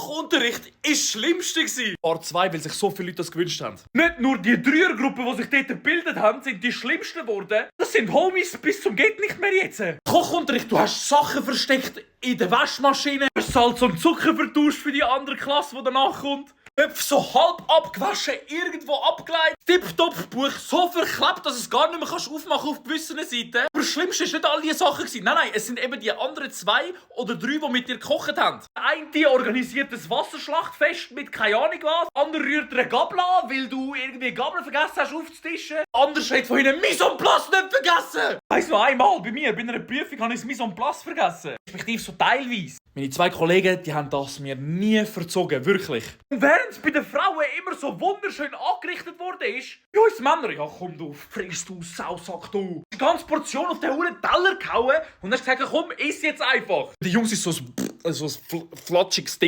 Kochunterricht war das Schlimmste. Part 2, weil sich so viele Leute das gewünscht haben. Nicht nur die Dreiergruppe, die sich dort gebildet haben, sind die schlimmsten geworden. Das sind Homies bis zum geht nicht mehr jetzt. Kochunterricht, du hast Sachen versteckt in der Waschmaschine. Du hast Salz und Zucker vertauscht für die andere Klasse, die danach kommt. Köpfe so halb abgewaschen, irgendwo abgelegt. Tipptopp-Buch so verklebt, dass es gar nicht mehr aufmachen auf gewissen Seiten. Aber das Schlimmste waren nicht all diese Sachen. Nein, es sind eben die anderen 2 oder 3, die mit dir gekocht haben. Der eine organisiert ein Wasserschlachtfest mit keine Ahnung was. Der andere rührt eine Gabel an, weil du irgendwie eine Gabel vergessen hast aufzutischen. Der andere schreit von ihnen, Mise en place nicht vergessen! Weiss noch einmal, bei mir, bei einer Prüfung habe ich das Mise en place vergessen. Respektive so teilweise. Meine 2 Kollegen, die haben das mir nie verzogen, wirklich. Und während es bei den Frauen immer so wunderschön angerichtet wurde, ist, bei uns Männer, ja komm du, frisst du, Sausack du. Die ganze Portion auf den hohen Teller gehauen und dann gesagt, komm, iss jetzt einfach. Die Jungs ist so ein flatschiges Ding.